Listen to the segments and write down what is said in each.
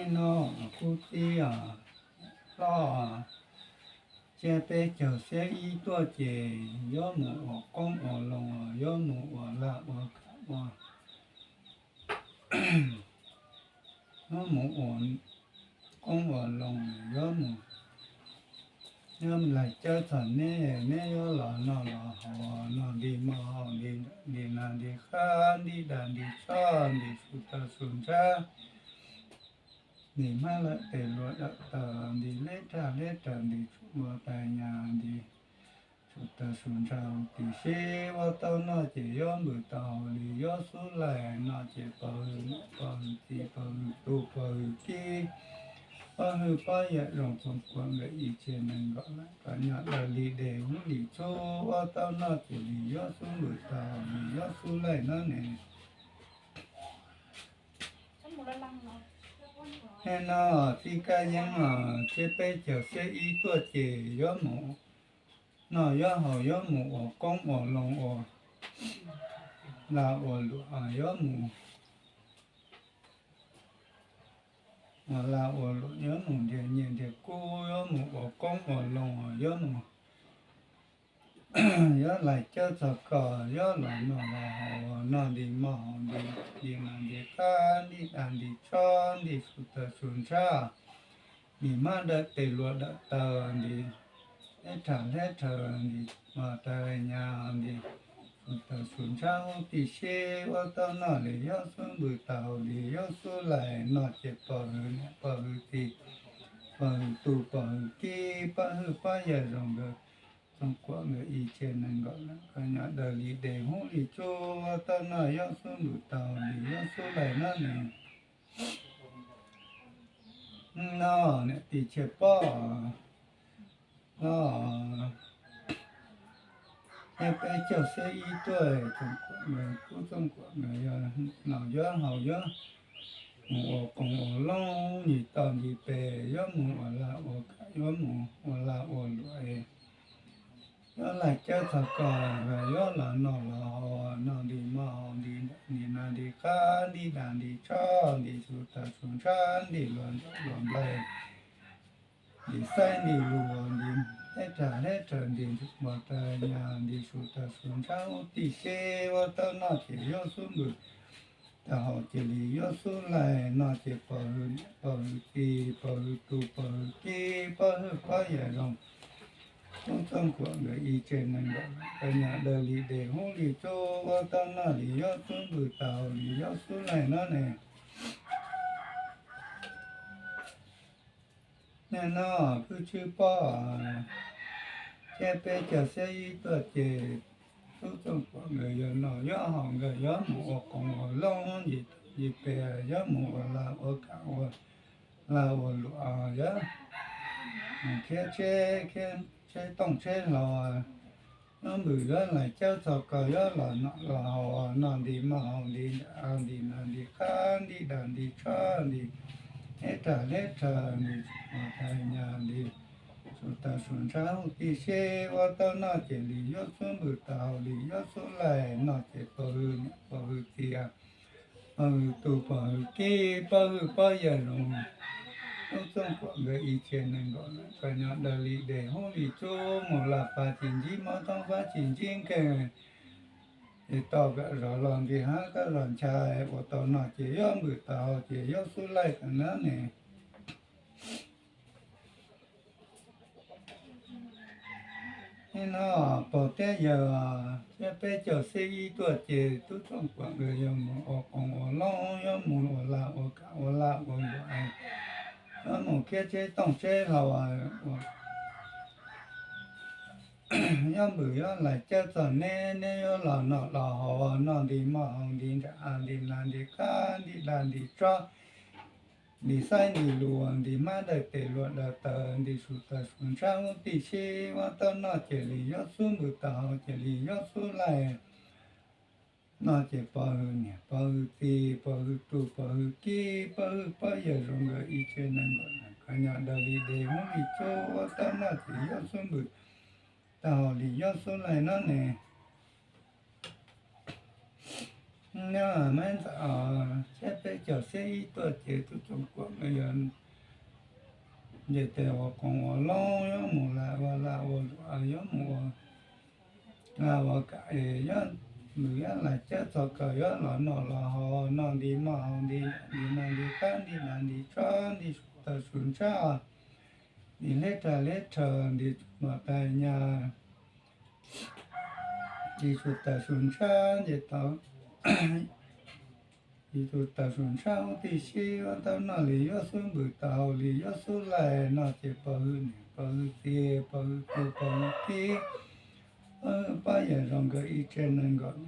Nov kuv tij hlob, tsiab peb caug xiab ib tuaj ces yuav mus ua qoob ua loo, yuav mus ua lag ua kam ua, yuav mus ua qoob ua loo, yuav mus, yuav laig cawb txog neb, neb yuav los noj los haus, noj nti mov haus nti, nti nas nti qab nti dag nti tshob nti su taw su ntshab, nti hmab lawm tes luas dawm taws, nti leb raj leb raws, nti tsuj npua tais nyas, nti su taw su ntshab huv tib si. Ua tau noj ces yuav npws tau haus li, yuav xub laig noj ces pog hwm niam pog hwm txiv pog hwm tub pog hwm kib, pab hwj pab yawm zoo txoos kuam nkawd ib tsev neeg nkaum leej kom nyob daws li dej hub li txhuv. Ua tau noj ces li yuav xub npws tau haus li, yuav xub laig noj ne. Nim no txij kab yeeb tsiab peb caug xiab ib tuaj ces yuav mus noj yuav haus, yuav mus ua qoob ua loo, ua lag ua luam, yuav mus ua lag ua luam, yuav mus nrhiav nyiaj nrhiav kub, yuav mus ua qoob ua loo, yuav mus, yuav laig cawb txog koj, yuav los noj los haus, noj nti mov haus nti, nti nas nti qab nti dag nti tshob nti su taw su ntshab, nti hmab dawm tes luas dawm taws, nti hleb rham hleb rhaws, nti mos tais nyas, nti su taw su ntshab huv tib si. Ua tau noj li yuav xub npws tau haus li, yuav xub laig noj ces pog hwm niam pog hwm txiv pog hwm tub pog hwm kib, pab hwj pab yawm zoo nkawd txoos kuam nkawd ib tsev neeg nkaum leej kom nyob daws li dej hub li txhuv. Ua tau noj yuav xub npws tau haus li, yuav xub laig noj ne. Noj niam tij Tshiab Pob, noj tsiab peb caug xiab ib tuaj, txoos kuam nkawd, tub txoos kuam nkawd yog noj yuav haus, yuav mus ua qoob ua loo, nti toj nti pes, yuav mus ua lag ua kam, yuav mus ua lag ua luam, yuav laig cawb txog koj, yuav los noj los haus, noj nti mov haus nti, nti nas nti qab nti dag nti tshob nti su taw su ntshab nti luas nplaig, nti xaib nti lus, nti hleb raj hleb rhaws, nti mos tais nyas, nti su taw su ntshab huv tib si. Ua tau noj ces yuav xub npws tau haus ces li yuav xub laig noj ces pog hwm niam pog hwm txiv pog hwm tub pog hwm kib, pab hwj pab yawm zoo tub txoos kuam nkawd ib tsev neeg nkaum leej kom nyob daws li dej hub li txhuv. Ua tau noj li yuav xub npws tau haus li, yuav xub laig noj ne. Nim no kuv Tshiab Pob tsiab peb caug xiab ib tuaj ces tub txoos kuam nkawd yog noj yuav haus, nkawd yuav mus ua qoob ua loo, nti toj nti pes, yuav mus ua lag ua kam, ua lag ua luam, yuav mus khiab tsheb, khiab tsheb tooj tsheb hlau, yuav npws yuav laig cawb txog koj, yuav los noj los haus, noj nti mov haus nti, nti nas nti qab nti dag nti tshob nti, hleb raj hleb rhaws nti, mos tais nyas nti, su taw su ntshab huv tib si. Ua tau noj ces li yuav xub npws tau haus li, yuav xub laig noj ces pog hwm niam pog hwm txiv, pog hwm tub pog hwm kib, pab hwj pab yawm zoo tub txoos kuam nkawd ib tsev neeg nkaum leej kom nyob daws li dej hub li txhuv, mus laj fab tsis ntsib mob, thoob fab tsis ntsib nkeeg, es tau kom zov los nqis hab, kom zov nchai. Ua tau noj ces yuav npws tau haus ces yuav xub laig tau nab ne. Nim no pog thiab yawg tsiab peb caug xiab ib tuaj ces tub txoos kuam nkawd yog mus ua qoob ua loo, yuav mus ua lag ua kam, ua lag ua luam, yuav mus khiab tsheb tooj tsheb hlau, yuav npws yuav laig cawb txog neb, neb yuav los noj los haus, noj nti mov haus nti, nti nas nti qab nti dag nti tshob, nti xaib nti lus, nti hmab dawm tes luas dawm taws, nti su taw su ntshab huv tib si. Ua tau noj ces li yuav xub npws tau haus ces li yuav xub laig noj ces pog hwm niam pog hwm txiv pog hwm tub pog hwm kib, pab hwj pab yawm zoo nkawd ib tsev neeg nkaum leej kom nyob daws li dej hub li txhuv. Ua tau noj ces yuav xub npws tau haus li, yuav xub laig nab ne. Nyob mas ntxawm os, tsiab peb caug xiab ib tuaj ces tub Txoov Kuam nkawd yuav nce tes ua qoos ua loob, yuav mus lam ua lag ua luam, yuav mus ua lag ua kam, yuav mus yuav lam cab txog kawg, yuav los noj los haus, noj nti moj haus nti, nti no nti qab nti nas nti tsob nti su taw su ntshab, nti hleb rag hleb rhaw nti tsuas mus tag nyag, nti su taw su ntshab nce tau, nti su taw su ntshab huv tib si, ua tau noj li yuav xub npws tau haus li yuav xub laij, noj ces pog hwj niam pog hwj txiv pog hwj tub pog hwj tib, pab hwj pab yawm zoo nkawd ib tsev neeg nkaum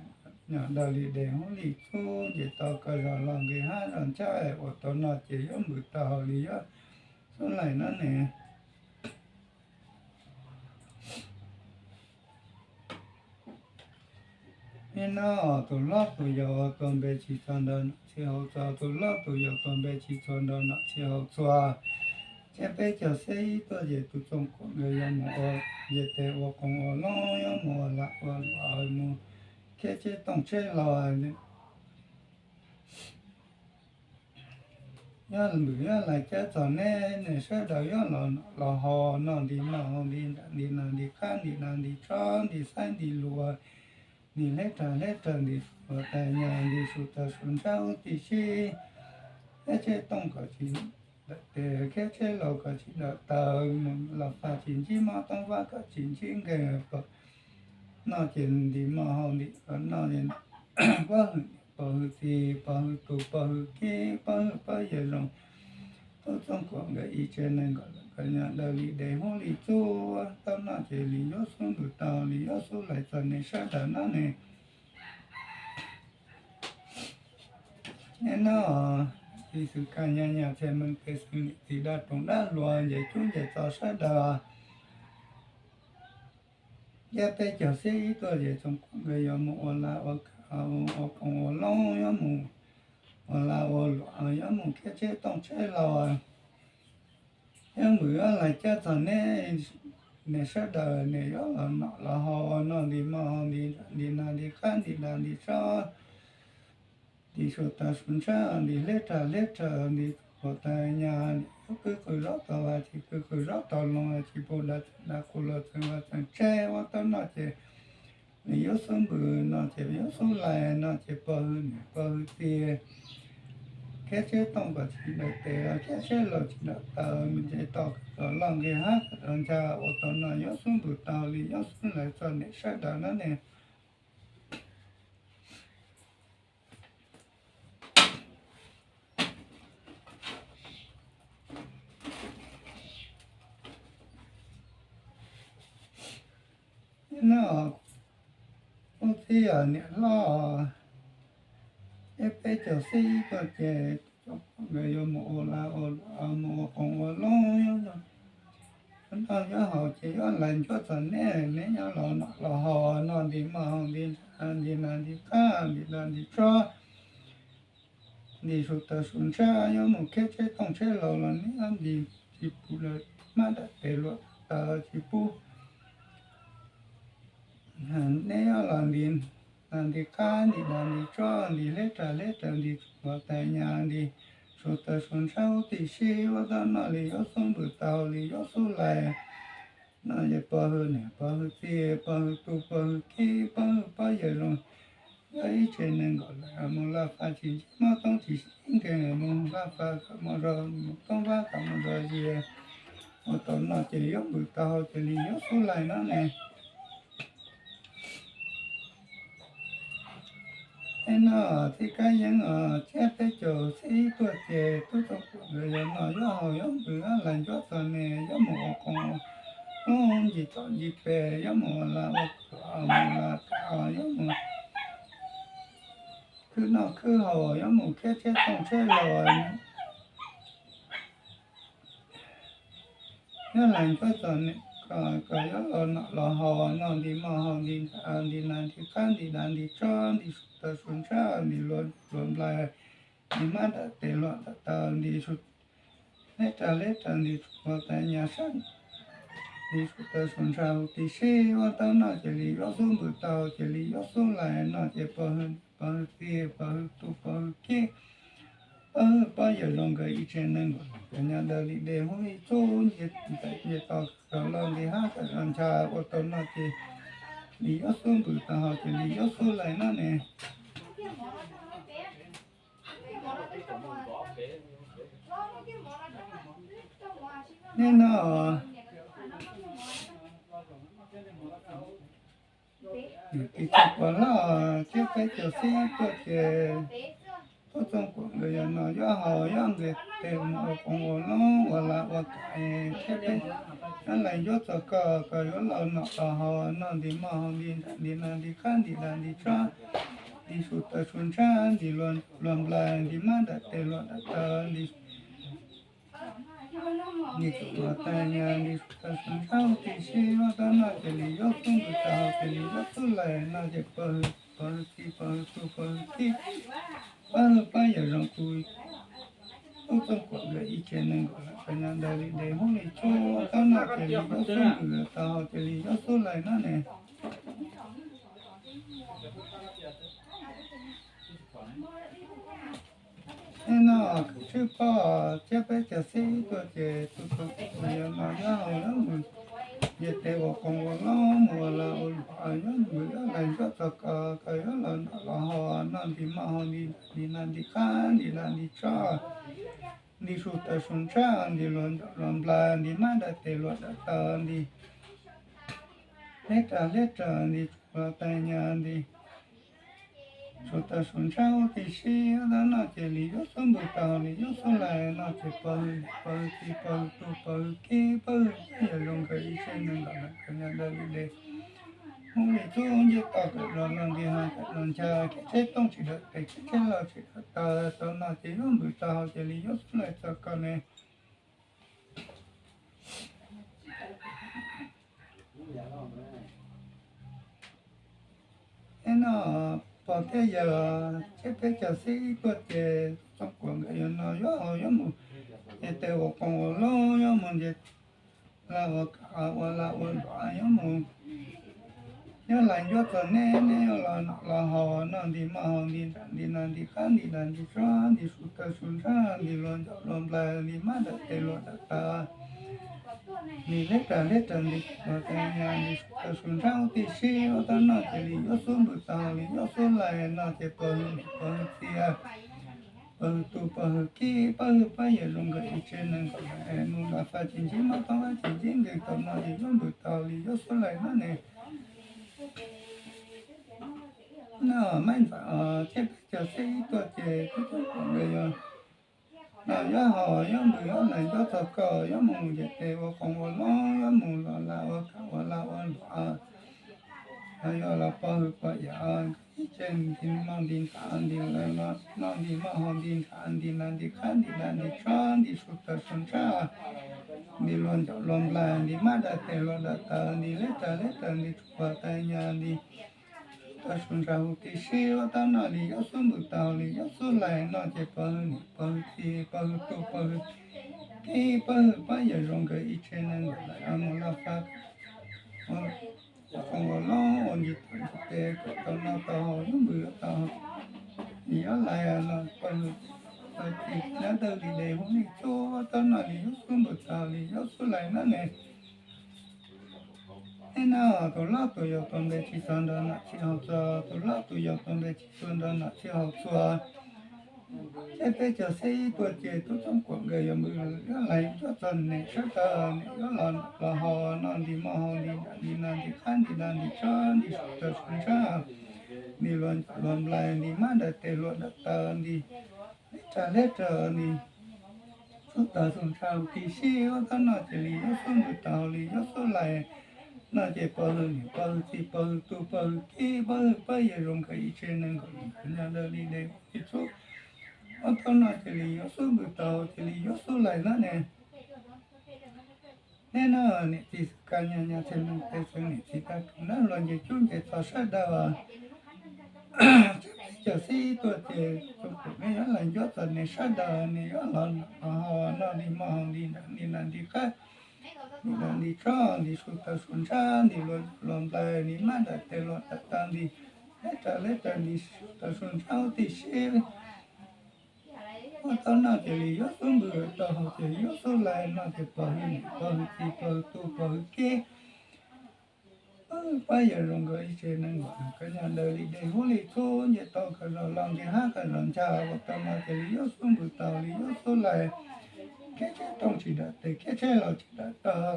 nyom daws li dej huv li txhuv, nce tau kawg zos los nqis hab zos ntshab, ua tau noj ces yuav npws tau haus li yuav xub laij no ne. Niaj hnub tus hlob tus yau tuag npe tsis txog nrog nom txhij hauv txog, tus hlob tus yau tuag npe tsis txog nrog nom txhij hauv txog. Tsiab peb caug xiab ib tuaj ces tub Txoov Kuam nkawd yuav mus ua, nce tes ua qoos ua loob, yuav mus ua lam ua luam, mus khiab tsheb tooj tsheb hlau, yuav npws yuav lam cab txog neb, nej sawv daws yuav los noj los haus, noj nti moj haus nti, nti nas nti qab nti nas nti tsob nti xaib nti luas, nti hleb rag hleb rhaw nti tsuas mus tag nyag, nti su taw su ntshab huv tib si, khiab tsheb tooj kom tsis dawm tes, khiab tsheb hlau kom tsis dawm taw, mus los fag tsis ntsib mob toob vab kom tsis ntsib nkeeg, noj ces nti moj haus nti, noj ces pab hwj niam pog hwj txiv pog hwj tub pog hwj kib pab hwj pab yawm zoo, tub Txoov Kuam nkawd ib tsev neeg nkaum nyom daws li dej huv li txhuv, tau noj ces li yuav xub npws tau li yuav xub laij txog nej sawv daws nab ne. Niaj hnub txiv xwm kaj nyab nyab txhiaj meej tes xwm niam txiv dab roog dab hluas nce cub nce txov sawv daws. Tsiab peb caug xiab ib tuaj ces Txoov Kuam nkawd yuav mus ua lag ua kam, ua qoos ua loob, yuav mus ua lag ua luam, yuav mus khiab tsheb tooj tsheb hlau, yuav npws yuav lam cab txog neb, nej sawv daws nej yuav los noj los haus, noj nti moj haus nti, nti nas nti qab nti nas nti tsob, nti su taw su ntshab nti hleb rag hleb rhaw nti tsuas mus tag nyag, nti yuav qw qw zov tau vas tsis qw qw zov tau loo, tsis pub dab txeem dab qus los txeem vaj txeem tsev, ua tau noj ces li yuav xub npws, noj ces yuav xub laij, noj ces pog hwj niam pog hwj txiv, khiab tsheb tooj kom tsis dawm tes, khiab tsheb hlau tsis dawm taw, nce tau kawg zos los nqis hab kawg zos ntshab, ua tau noj yuav xub npws tau li yuav xub laij txog nej sawv daws nab ne. Niaj hnub kuv txiv niam hlob, tsiab peb caug xiab ib tuaj ces tub Txoov Kuam nkawd yuav mus ua lag ua luam, mus ua qoos ua loob, yuav noj yuav haus ces yuav laij ncuab txog neb, neb yuav los noj los haus, noj nti moj haus nti, nti nas nti qab nti nas nti tsob, nti su taw su ntshab, yuav mus khiab tsheb tooj tsheb hlau los neb yuav nti, tsis pub mab dawm tes luam taw, tsis pub neb yuav los nti nas nti qab nti nas nti tsob, nti hleb rag hleb rhaw nti tsuas mus tag nyag, nti su taw su ntshab huv tib si, ua tau noj li yuav xub npws tau li yuav xub laij, noj ces pog hwj niam pog hwj txiv pog hwj tub pog hwj kib pog hwj pab yawm zoo, yog ib tsev neeg nkaum lawm mus laj faj tsis ntsib mob toob tsis sib nkeeg, mus laj faj kom mus zog, mus toob vab kom mus zog zis, ua tau noj ces yuav npws tau haus ces li yuav xub laij nab ne. Niaj hnub txij kab yeeb os, tsiab peb caug xiab ib tuaj ces tub Txoov Kuam nkawd yuav noj yuav haus yuav npws yuav laij ncuab txog nej, yuav mus ua qoos ua loob ncig txom ncig pes, yuav mus ua lag ua luam, mus ua lag ua kam, yuav mus khwb noj khwb haus, yuav mus khiab tsheb tooj tsheb hlau, yuav laij ncuab txog kom yuav los noj los haus, noj nti moj haus nti, nti nas nti qab nti nas nti tsob, nti su taw su ntshab, nti luas nplaig, nti mab dawm tes luam taw taw, nti su hleb rag hleb rhaw nti tsuas mus tag nyag sab, nti su taw su ntshab huv tib si, ua tau noj ces li yuav xub npws tau ces li yuav xub laij, noj ces pog hwj pog hwj txi, pog hwj tu, pog hwj khib, pog hwj pab yawm zoo nkawd ib tsev neeg nkaum leej kawm nyob dawb li dej hub li txuj nce tos kawm los nti hab kawm los ncha ua tau no ces li yob xub npws tag hau ces li yob xub lais no ne. Nej no, tis txoos puas loj, tsiab peb caug xib tuaj ces tub Txooj Kuam nkawd yog no yuav haus yuav nqis tes mus ua qoos ua loob ua lag ua kam, tsiab peb nab lais ncuab txog koj, koj yuav los noj los haus, noj nti moj haus nti nram nti nas nti qab nti dag nti tsob, nti su taw su ntshab, nti luag nplais, nti mab dam tes luag dam taw, nti nti tus luag tag nyas, nti su taw su ntshab huv tib si, ob tab noj ces li yob xub npws tag hau ces li yob xub lais no ces pog hwj, pog hwj txi, pog hwj tu, pog hwj khib, pab hwj pab yawm zoo kuv tub Txooj Kuam nkawd ib tsev neeg nkaum leej kawm nyob dawb li dej hub li txuj, ob tab noj ces li yob xub npws tag hau ces li yob xub lais no ne. Nej no, tshwj poj, tsiab peb caug xib tuaj ces tub Txooj Kuam nkawd yog no yuav haus yuav mus nce tes ua qoos ua loob mus ua lag ua luam, yuav mus yuav lais ncuab txog koj, koj yuav los noj los haus, noj nti moj haus nti nram nti nas nti qab nti dag nti tsob, nti su taw su ntshab, nti luag nplais, nti mab dam tes luag dam taw, nti hleb ras hleb ras, nti tus luag tag nyas, nti su taw su ntshab huv tib si, ob tab noj ces li yob xub npws tag hau li yob xub lais no ces pog hwj, pog hwj txi, pog hwj tu, pog hwj khib, pab hwj pab yawm zoo nkawd ib tsev neeg nkaum leej kawm nyob dawb li dej hub li txuj nce tos kawm los nti hab kawm los ncha khiav tsheb tooj tsis dawm tes, khiav tsheb lauj tsis dawm taw, tau no ces yob npws tag hau ces li yob xub lais txog koj ne. Nej no, pog thiab yawg, tsiab peb caug xib tuaj ces tub Txooj Kuam nkawd yog no yuav haus yuav mus nce tes ua qoos ua loob, yuav mus nce lag ua kam ua lag ua luam, yuav mus yuav lais ncuab txog nej, nej yuav los noj los haus, noj nti moj haus nti nram nti nas nti qab nti dag nti tsob, nti su taw su ntshab, nti luag nplaig, nti mab dam tes luag dam taw, nti hleb ras hleb ras, nti luag tag nyas, nti su taw su ntshab huv tib si, ob tab noj ces li yob xub npws tag hau li yob xub lais no ces pog hwj, pog hwj txi, pog hwj tu, pog hwj khib, pab hwj pab yawm zoo nkawd ib tsev neeg nkaum leej mus los faj tsis ntsib mob tob fab tsis ntsib nqi, tau no ces yob npws tag hau li yob xub lais no ne. No, Maiv Ntxawm, tsiab peb caug xib tuaj ces tub Txooj Kuam nkawd yog no yuav haus yuav npws yuav lais ncuab txog koj, yuav mus nce tes ua qoos ua loob, yuav mus los lag ua kam ua lag ua luam, yog los pog hwj pog yawm nkawd ib tsev nti moj nti nram nti, noj nti moj haus nti nram nti nas nti qab nti dag nti tsob, nti su taw su ntshab, nti luag nplaig, nti mab dam tes luag dam taw, nti hleb ras hleb ras, nti tus luag tag nyas, nti su taw su ntshab huv tib si, ob tab noj li yob xub npws tag hau li yob xub lais no ces pog hwj niam pog hwj txiv pog hwj tub pog hwj khib pab hwj pab yawm zoo nkawd ib tsev neeg nkaum leej mus laj fab ua qoob ua loo ua nce toj nce tes kom tau noj tau haus, yob npws tau haus, nws yob lais no pog hwj txiv nyob dawb li dej huv neej txhua, tab noj li yob xub npws tag hau li yob xub lais no ne. Neb no tus hlob tus yau tuag npe tsis txog nrog nom txhij haus txuas, tus hlob tus yau tuag npe tsis txog nrog nom txhij haus txuas. Thiab peb cov xib tuaj ces tub Txooj Kuam nkawd yuav npws yob lais ncuab txog niam sab taw, niam yuav los los haus, noj nti moj haus nti nram nti nas nti qab nti dag nti tsob nti su taw su ntshab, nti luag nplaig nti mab dam tes luag dam taw nti hleb ras hleb ras nti xub taw xub ntshab huv tib si, ob tab noj ces li yob xub npws tag hau li yob xub lais no ces pog hwj niam pog hwj txiv pog hwj tub pog hwj khib pab hwj pab yawm zoo nkawd ib tsev neeg nkaum leej kawm nyob dawb li dej huv tib si, ob tab noj ces li yob xub npws tag hau ces li yob xub lais no ne. Neb no niam txiv xwm kab nyab nyab txhiaj neeg tes xwm niam txiv tag kis nab luag nce cub nce txog sab daws. Cov xib tuaj ces Txooj Kuam neb yuav lais ncuab txog nws sab daws, nws yuav los los haus, noj nti moj haus nti nram nti nas nti qab nti dag nti tsob nti su taw su ntshab nti luag nplaig nti mab dam tes luag dam taw nti Leb raws leb raws nti, raws su ntshab huv tib si. Ua tau noj ces li yuav xub npws, tau haus ces yuav xub lais, noj ces pog hwj niam pog hwj txiv pog hwj tub pog hwj kib, pab yawg zoo nkauj ib tsev neeg nkaum, koj nyob daws li dej huv li txhub, nce toj koj zos los nce hav koj zos ncha, ua tau noj ces li yuav xub npws tau li yuav xub lais, khiav tsheb tooj tsis dam tes, khiav tsheb laus tsis dam taw.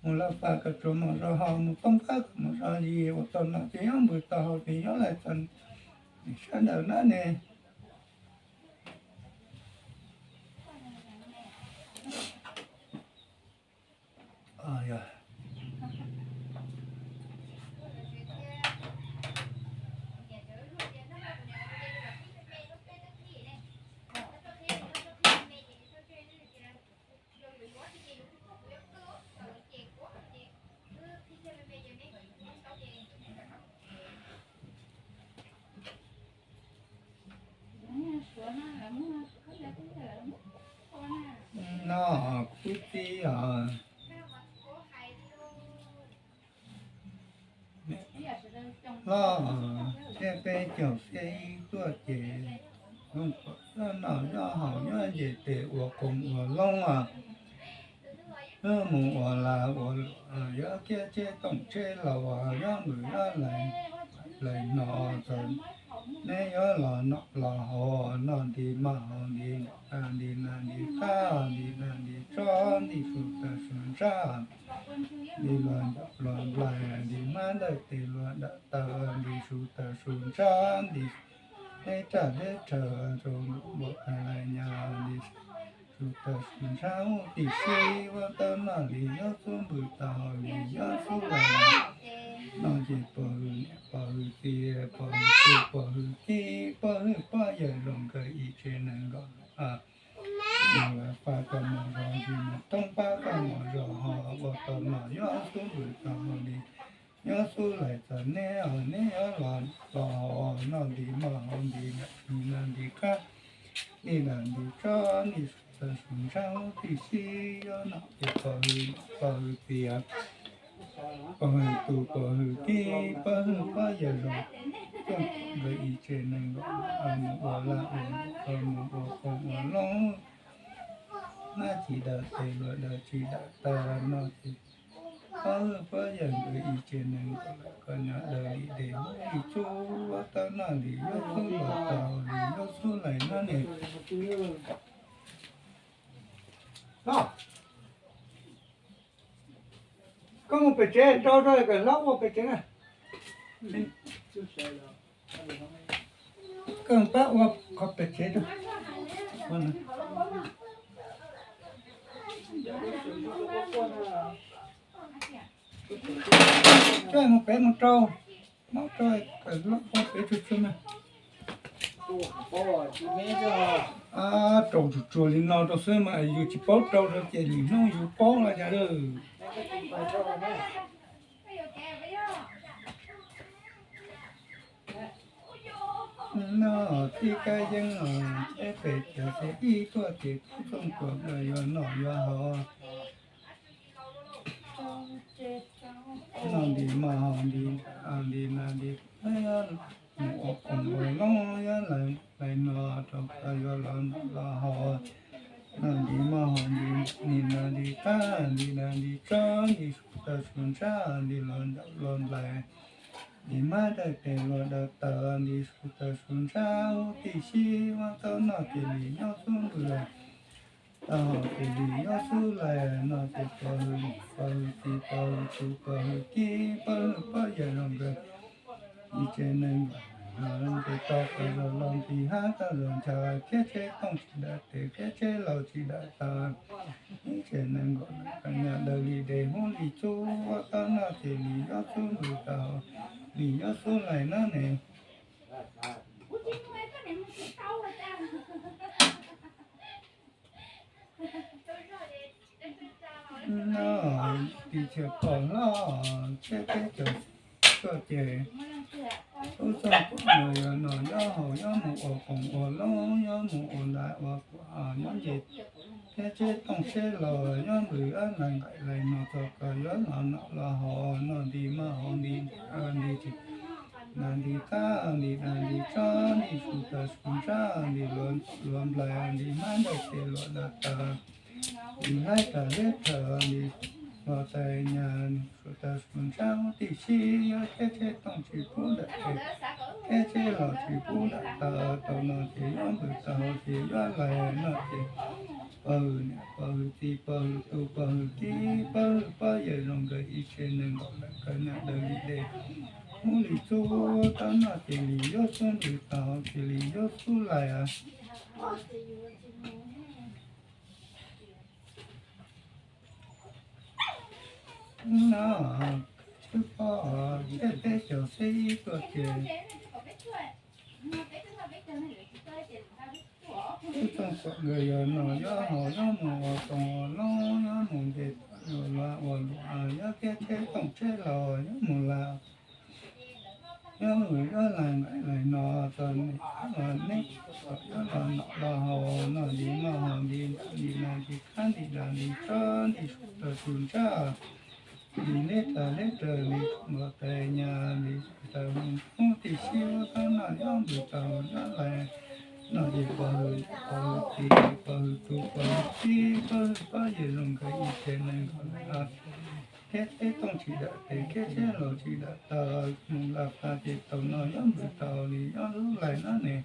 Mus lawv faj koj tsuas mus zov hos, mus toob qab koj mus zov zis, ua tau noj ces yuav npws tau haus ces yuav lais txog sab ntawm na ne. No kuv txiv os, hlob, thiab peb caug xiab ib tuaj ces zoo kom yuav noj yuav haus yuav nce tes ua qoom ua loob os. Yuav mus ua lag ua luam, yuav khiav tsheb tooj tsheb laus, yuav npws yuav lais, lais no txog neb yuav los noj los haus, noj nti maj haus nti, nti nag nti qab, nti nag nti tsob, nti su tawg su ntshab, nti los ncaum los nplaig, nti hmab dawj tes luag dawm taws, nti su tawg su ntshab, nti deb raj deb rhaws rau npua tag lais nyas, nti su tawg su ntshab huv tib si. Ua tau noj li yuav xub npws tau haus li yuav xub lais, noj ces pog hwj niam pog hwj txiv pog hwj tub pog hwj kib pog hwj pab yawg zoo nkauj ib tsev neeg nkaum. Mus lawv faj koj mus zov zis, mus toob qab koj mus zov hos, ua tau noj yuav xub npws tau haus li yuav xub lais txog neb os, neb yuav los los haus, noj nti maj haus nti, nti nag nti qab, nti nag nti tsob, nti su tawg su ntshab huv tib si. Yuav noj ces pog hwj pog hwj txiv, pog hwj tub pog hwj kib pog hwj pab yawg zoo nkauj ib tsev neeg nkaum, mus ua lag ua luam, mus ua qoom ua loob, hmab tsis dawm tes luag dawm tsis dawm taws, noj ces pab hwj pab yawg nkauj ib tsev neeg nkaum, koj nyob daws li dej huv li txhub. Ua tau noj li yuav xub npws tau li yuav xub lais na ne. Koj mus pem tsev rau rau kom hlob ua pem tsev na. Koj pab ua qhov pem tsev rau. Coj mus pem mus rau, hlob rau kom hlob ua pem tsuag tsuag na. Rau tsuag tsuag li no rau xwb mas yus tsis paub rau rau ces lwm hnub yus paub los cas lawm. No txij kab yeeb os, thiab pem cov xiab ib tuaj ces kub txooj tuam nplawg yuav noj yuav haus. Noj nti maj haus nti, nti nag nti, mus ua qoom ua loob yuav lais no rau koj yuav los noj los haus. Noj nti maj haus nti, nti nag nti qab, nti nag nti tsob, nti su tawg su ntshab, nti los ncaum los nplaig, nti hmab dawj tes luag dawm taws, nti su tawg su ntshab huv tib si. Ua tau noj ces li nyob xub npws, tau haus ces li nyob xub lais, noj ces pog hwj niam pog hwj txiv pog hwj tub pog hwj kib pog hwj pab yawg zoo nkauj ib tsev neeg nkaum, nce toj koj zos los nti hav koj zos ncha, khiav tsheb tooj tsis dawm tes khiav tsheb laus tsis dawm taws, ib tsev neeg nkaum, koj nyob daws li dej huv li txhub. Ua tau noj ces li nyob xub npws tau, li nyob xub lais na ne. No, tim tshiab pog hlob, thiab peb cov tuaj ces, tub txooj tuam nplawg yuav noj yuav haus, yuav mus ua qoom ua loob, yuav mus ua lag ua luam, yuav nce Thiab tsheb tooj tsheb los nyob npws ob lais nqaim lais no txog kom yuav los noj los haus, noj nti mov haus nti, nti tsis, nti qab nti dag nti tsob nti su taws su ntsab nti luav nplaig nti hmab ntawj ces luav daj tas nti hlaib tas liab raws nti los tais nyas su taws su ntsab huv tib si, thiab tsheb tooj tsis pub nram tes, thiab tsheb los tsis pub nram taw, tau no ces yuav npws tau ces yuav lais no ces pog hwm niam pog hwm txiv pog hwm tub pog hwm tij pog hwm pab yawg zoo nkawd ib tsev neeg nkaum lawm kawg nyob daws li des. Hub li xub tab noj ces li yuav xub npws tau ces li yuav xub lais. No tshwj pog thiab peb caug xib tuaj ces tub Txooj Kuam nkawd yuav noj yuav haus yuav mus ua koom ua loob yuav mus nce toj yuav luag ua luam yuav thiab tsheb tooj tsheb los yuav mus lais, yuav mus yuav lais nqaim lais no txog neb, neb kom yuav los noj los haus noj nti mov haus nti nti nas nti qab nti dag nti tsob nti su taws su ntsab nti liab tas liab raws nti los tais nyas nti su taws su ntsab huv tib si, tab noj yuav npws tau yuav lais no ces pog hwm pog hwm txiv pog hwm tub pog hwm tij pog hwm pab yawg zoo nkawd ib tsev neeg nkaum lawm thiab tsheb tooj tsis dam tes thiab tsheb los tsis dam taw, mus laj pas ces tau no yuav npws tau li yuav lub lais no ne.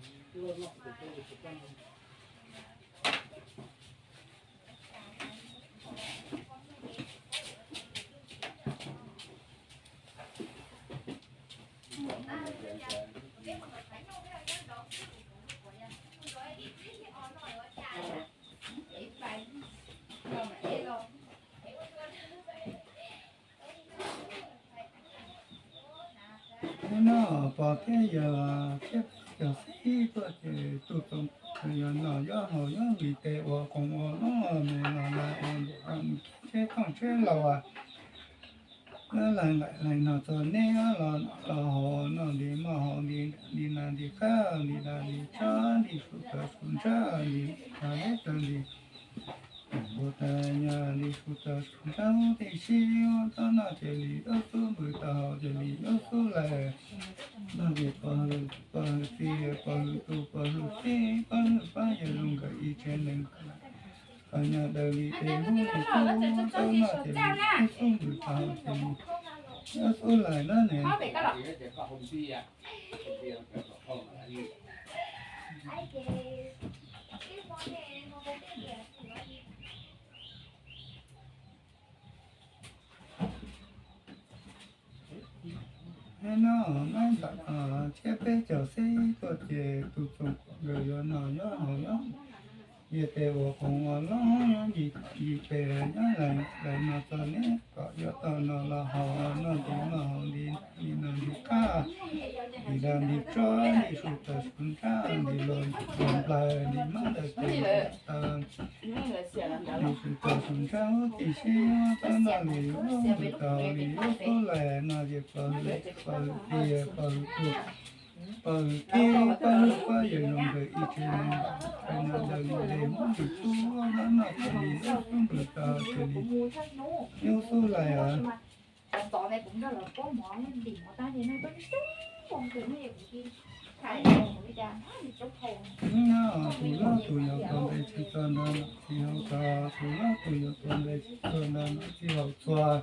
Hnub no pog thiab yawg thiab peb caug xib tuaj ces tub Txooj Kuam yuav noj yuav haus yuav nqis tes ua koom ua loob mus los lais ua ntuam mus kiag tsheb tooj tsheb los yuav lais nqaim lais no txog neb los noj los haus noj nti mov haus nti nti nas nti qab nti dag nti tsob nti su taws su ntsab nti dag liab tas nti npua tas nyas nti su taws su ntsab huv tib si, tab noj ces li yuav xub npws tau haus ces li yuav xub lais no ces pog hwm pog hwm txiv pog hwm tub pog hwm tij pog hwm pab yawg zoo nkawd ib tsev neeg nkaum lawm kawg nyob daws li des. Hub li xub tab noj ces li yuav xub npws tau haus ces li yuav xub lais no ne. Hnub no mas ntawm no thiab peb caug xib tuaj ces tub Txooj Kuam nkawd yuav noj yuav haus yuav nqis tes ua koom ua loob yuav nqis kom nqis tes yuav lais lais no txog neb kom yuav tau noj los haus noj nti mov haus nti nti nas nti qab nti dag nti tsob nti su taws su ntsab nti luas nplaig nti hmab ntawj tes taw nti su taws su ntsab huv tib si, tab noj li yuav npws tau li yuav xub lais no ces pog hwm pog hwm txiv pog hwm tub pog hwm tij pog hwm pab yawg zoo nkawd ib tsev neeg nkaum lawm kawg nyob daws li des. Hub li xub tab noj ces li yuav xub npws tau ces li yuav xub lais os. Hnub no tus hlob tus yau tus npe tsis txog ntawm no tsis haum txog, tus hlob tus yau tus npe tsis txog ntawm no tsis haum txog.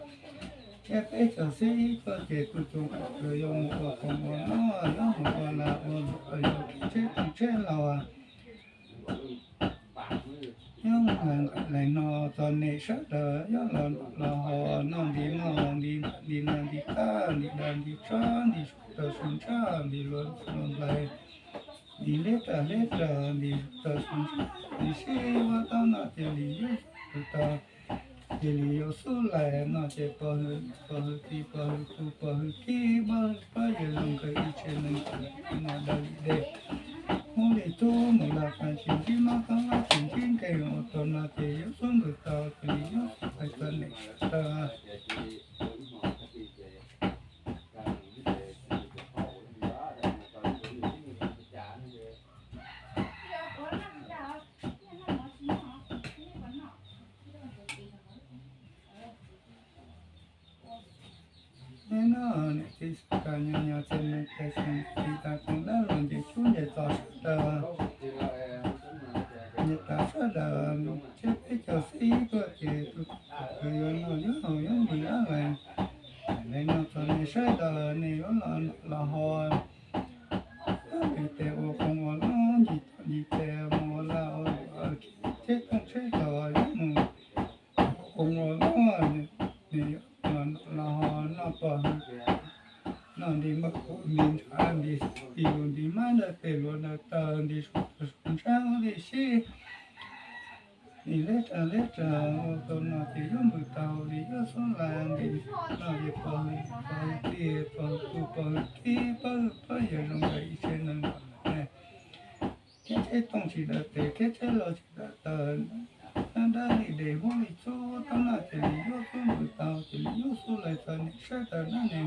Thiab peb caug xib tuaj ces tub Txooj Kuam nkawd yuav mus ua koom ua loob yuav mus ua lag ua luam yuav kiag tsheb tooj tsheb los yuav lais nqaim lais no txog neb sawv daws yuav los noj los haus noj nti mov haus nti nti nas nti qab nti dag nti tsob nti su taws su ntsab nti luas nplaig nti liab tas liab tas nti taws su ntsab nti sib ua tab noj ces li yuav xub tau ces li yuav xub lais no ces pog hwm pog hwm txiv pog hwm tub pog hwm tij pog hwm pab yawg zoo nkawd ib tsev neeg nkaum lawm kawg nyob daws li des. Hub li xub mus laj pas tsis ntsib mob txob laj tsis ntsib nkeeg ua tau no ces yuav xub npws tau ces li yuav xub lais txog neb sawv daws. Tsis tas nyob nyob txij neej txij xeeb tsis tas koom dab los nce tshub nce txos sawv daws, nce tas sawv daws, tsib peb caug xib tuaj ces tus kwv yuav noj yuav haus yuav nqhis dab lais. Thaum no txog nej sawv daws nej yuav los haus, vim tes ua qoob ua loo ncig tom ncig tes mus ua laj ua luam, tsheb tooj tsheb hlau yuav mus ua qoob ua loo, nws yuav los haus noj pog hwv, noj nti npawg kuam nti ntshav nti xyab nti lus nti mab ntawm pem luas ntawm taws nti suav tawg suav ntsab ua li sib nti leb ras leb ras ua tau no ces yuav npws tau li yuav xub lais nti no ces pog hwv pog hwv tij pog hwv kuj pog hwv kib pab hwv pab yawg zoo nkaus ib tsev neeg nkaus lawm ne. Thiab tsheb tooj tsis dawm tes thiab tsheb hlau tsis dawm taws, dab dab li des huab li txhub tab laj ces li yuav xub npws tau ces li yuav xub lais txog niam sab taws dab ne.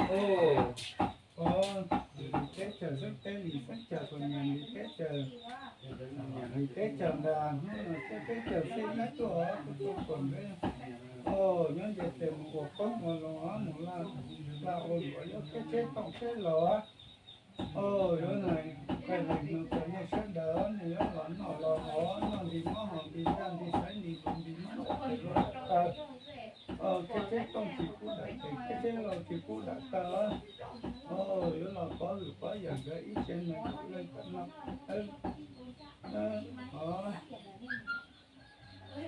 Ov, teb chaws xwb teb li teb chaws, nyiam li teb chaws, nyiam li teb chaws ntag, hnub no teb chaws xij ib tuaj, tus tuaj kom npeb, o, nyob nce tes mus ua qoob ua loo, mus laj ua luam, yuav tsheb tooj tsheb hlau. O, yuav hais, hais no rau nej sawv daws, nej yuav los noj los haus, noj nti mob haus nti zaj nti xaiv nti lus nti mab nti taws, tsheb tsheb tooj tsis pub dawm tes, tsheb tsheb hlau tsis pub dawm taws. O, yuav los pov hwm pov yawm nkawd ib tsev neeg kom leej kom no, o,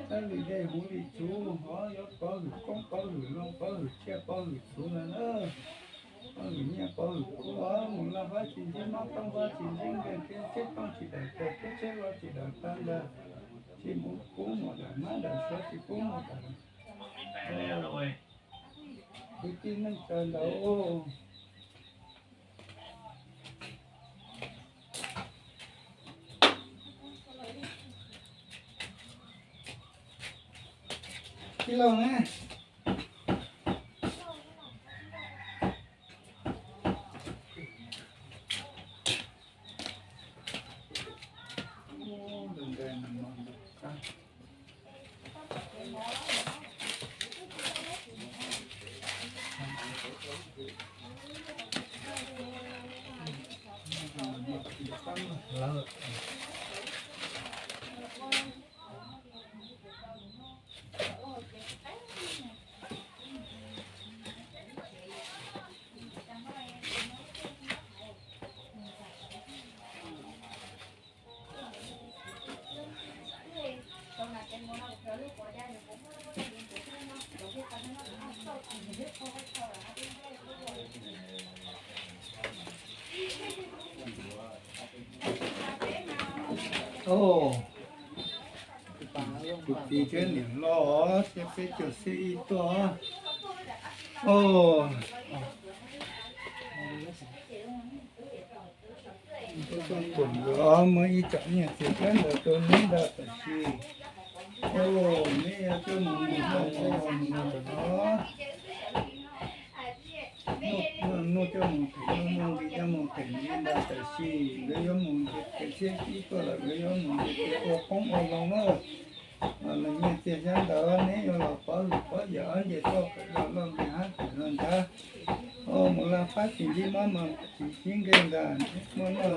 tab li dej huv li tsuv, o, yuav pov hwm koob pov hwm loo pov hwm tsiaj pov hwm txhuv ntag na. Pov hwm nyiaj pov hwm kub, mus laj fab tsis ntsib mob koob fab tsis ntsib nkeeg thiab tsheb tooj tsis dawm tes thiab tsheb hlau tsis dawm taws ntag. Tsis mus kub mus dawm mab dawm suav tsis kub mus dawm. Kwv tij neej tsa ntawd, tij laug ne. Tus txiv thiab niam hlob thiab peb caug xib ib tuaj. Tus tuaj kuam nkawd muaj ib co nyiaj txiag xyab ntawv rau neb ntag tam sim. Neb yuav coj mus mus tau mus mus no. Nuj coj mus them nuj, muaj nqi coj mus them nqi ntag tam sim. Nkawd yuav mus nce tes xyab xib tuaj lawm, nkawd yuav mus nce tes ua qoob ua loo na. Leej nyiaj txiag xyab ntawv neb yuav los pov hwm pov yawm ob nce toj kawm los loj nqis hab kawm los ntshav. O, mus laj fab tsis ntsib mob mas tsis ntsib nkeeg ntag. Muaj noj,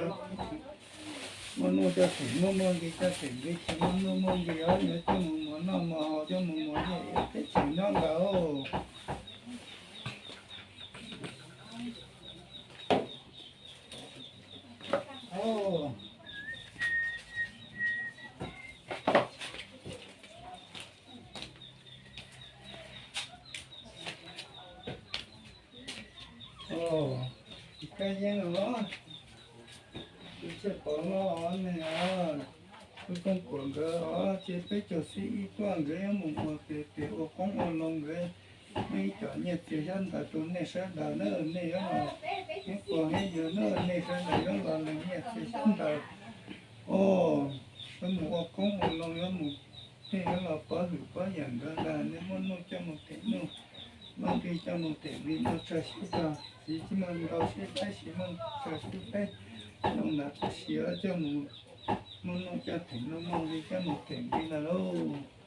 muaj nuj coj them nuj, muaj nqi coj them nqi, tsis muaj nuj muaj nqi os yuav coj mus muas noj muas haus, coj mus muas nyiaj teb chaws nyob ntag. Kab yeeb os, tus Txhiaj Pov Loj os, nej os, tus Tooj Kuam nkawd os, ces peb caug xib ib tuaj nkawd yuav mus ua tes tes ua qoob ua loo nkawd, muaj ib co nyiaj txiag xyab ntawv rau nej sawv daws na, nej yuav los, nej pog nej yawg na, nej sawv daws yuav los lees nyiaj txiag xyab ntawv. O, yuav mus ua qoob ua loo yuav mus, nej yuav los pov hwm pov yawm nkawd ntag, nej muaj nuj coj mus them nuj, Muaj nqi coj mus them nqi, muaj tsawg siv tsawg, siv tsis muaj ntau siv peb, siv muaj tsawg siv peb. Zoo ntawd txoj sia coj mus, muaj nuj coj them nuj, muaj nqi coj mus them nqi ntag lauj.